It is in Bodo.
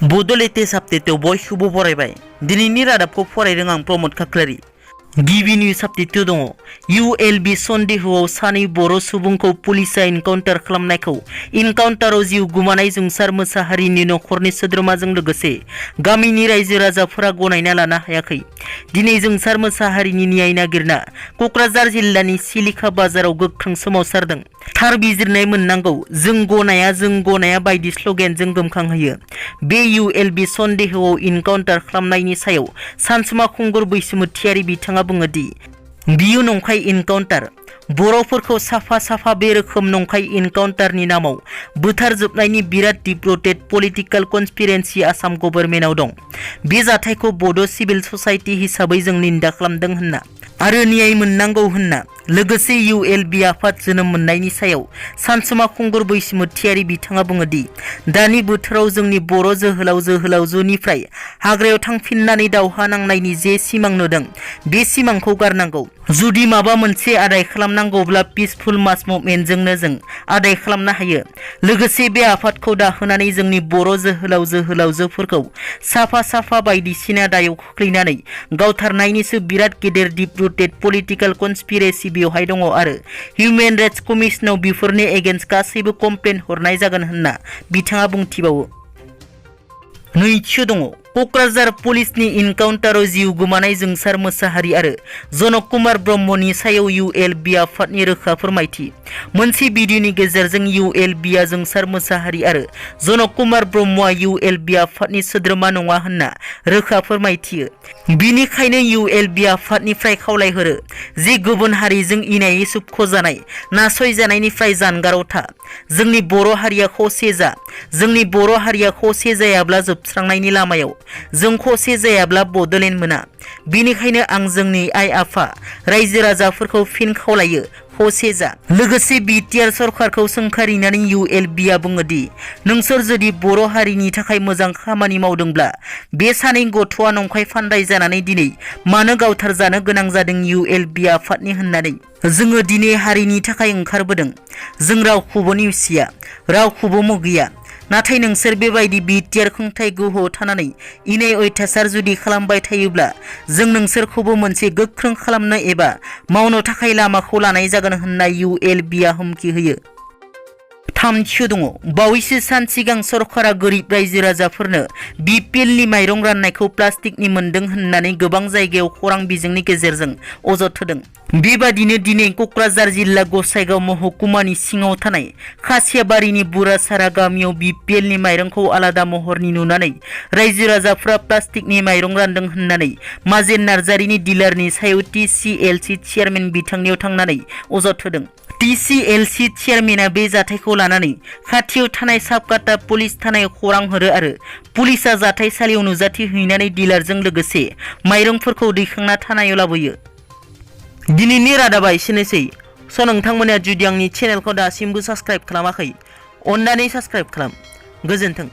बड'लेटेस्ट आपडेटआव बयखौबो बरायबाय। दिनैनि रादाबखौ फरायदों आं प्रमद खाख्लारि। गिबि निउज आपडेटआव दङ ULB सन्देहआव सानै बर' सुबुंखौ पुलिसआ इनकाउन्टार खालामनायखौ इनकाउन्टाराव जिउ गोमानाय जोंसार मोसाहारिनि नखरनि सोद्रोमाजों लोगोसे गामिनि रायजो राजाफोरा गनायना लानो हायाखै। दिनै जोंसार मोसाहारिनि न्याय नागिरना क'क्राझार जिल्लानि सिलिका बाजाराव गोख्रों सोमावसारदों। थार बिजिरनाय मोननांगौ, जों गनाया बायदि स्ल'गेनजों गोमखांहोयो। बे ULB सन्देहआव इनकाउन्टार खालामनायनि सायाव सानसुमा खुंगुर बैसोमुथियारि बिथाङा बुङो दि बियो नंखाय इनकाउन्टार। बर'फोरखौ साफा बे रोखोम नंखाय इनकाउन्टारनि नामाव बुथारजोबनायनि बिराद डीप रटेड पलिटिकल कनस्पिरेन्सि आसाम गभर्नमेन्टआव दं। बे जाथायखौ बड' सिभिल ससाइटि हिसाबै जों निन्दा खालामदों होनना आरो न्याय मोननांगौ होनना लोगोसे ULB आफाद जोनोम मोननायनि सायाव सानसुमा खुंगुर बैसोमुथियारि बिथाङा बुङो दि दानि बोथोराव जोंनि बर' जोहोलावजोनिफ्राय हाग्रायाव थांफिननानै दावहा नांनायनि जे सिमां नुदों बे सिमांखौ गारनांगौ। जुदि माबा मोनसे आदाय खालामनांगौब्ला पिसफुल मास मुभमेन्टजोंनो जों आदाय खालामनो हायो। लोगोसे बे आफादखौ दाहोनानै जोंनि बर' जोहोलावजोफोरखौ साफा बायदिसिना दायाव खोख्लैनानै गावथारनायनिसो बिराद गेदेर डीप रुटेड पलिटिकल कनस्पिरेसि बेवहाय दङ आरो हिउमेन राइट्स कमिसनाव बेफोरनि एगेन्स्ट गासैबो कमप्लेन हरनाय जागोन होनना बिथाङा बुंथिबावो। नैथियाव दङ क'क्राझार पुलिसनि इनकाउन्टाराव जिउ गोमानाय जोंसार मोसाहारि आरो जनक कुमार ब्रह्मनि सायाव ULB आफादनि रोखा फोरमायथि। मोनसे भिडिअनि गेजेरजों ULBआ जोंसार मोसाहारि आरो जनक कुमार ब्रह्मआ ULB आफादनि सोद्रोमा नङा होनना रोखा फोरमायथियो। बिनिखायनो ULB आफादनिफ्राय खावलायहरो जे गुबुन हारिजों इनायै सोबख'जानाय नासयजानायनिफ्राय जानगाराव था। जोंनि बर' हारिया खौसे जा। जोंनि बर' हारिया खौसे जायाब्ला जोबस्रांनायनि लामायाव, जों खौसे जायाब्ला बड'लेण्ड मोना। बेनिखायनो आं जोंनि आइ आफा रायजो राजाफोरखौ फिन खावलायो, खौसे जा। लोगोसे BTR सरकारखौ सोंखारिनानै ULBआ बुङो दि नोंसोर जुदि बर' हारिनि थाखाय मोजां खामानि मावदोंब्ला बे सानै गथ'आ नंखाय फान्दाय जानानै दिनै मानो गावथारजानो गोनां जादों ULB आफादनि होननानै जोङो दिनै हारिनि थाखाय ओंखारबोदों। जों रावखौबो नेवसिया, रावखौबो मुगैया। नाथाय नोंसोर बेबायदि BTR खुंथाय गोहोआव थानानै इनाय अयथासार जुदि खालामबाय थायोब्ला जों नोंसोरखौबो मोनसे गोख्रों खालामनो एबा मावनो थाखाय लामाखौ लानाय जागोन होनना ULBआ हुमखि होयो। थामथियाव दङ बावैसो सान सिगां सरकारा गोरिब रायजो राजाफोरनो BPLनि माइरं राननायखौ प्लास्टिकनि मोनदों होननानै गोबां जायगायाव खौरां बिजोंनि गेजेरजों अजद होदों। बेबादिनो दिनै क'क्राझार जिल्ला गसाइगाव महकुमानि सिङाव थानाय खासियाबारिनि बुरासारा गामियाव BPLनि माइरंखौ आलादा महरनि नुनानै रायजो राजाफ्रा प्लास्टिकनि माइरं रानदों होननानै माजेन नार्जारिनि डिलारनि सायाव TCLC चेयारमेन बिथांनियाव थांनानै अजद होदों। TCLC चेयारमेना बे जाथायखौ लानानै खाथियाव थानाय साबकाटा पुलिस थानायाव खौरां हरो आरो पुलिसआ जाथायसालियाव नुजाथिहैनानै डिलारजों लोगोसे माइरंफोरखौ दैखांना थानायाव लाबोयो। दिनैनि रादाबा एसेनोसै। नोंथांमोना जुदि आंनि चेनेलखौ दासिमबो साबस्क्राइब खालामाखै, अन्नानै साबस्क्राइब खालाम। गोजोन्थों।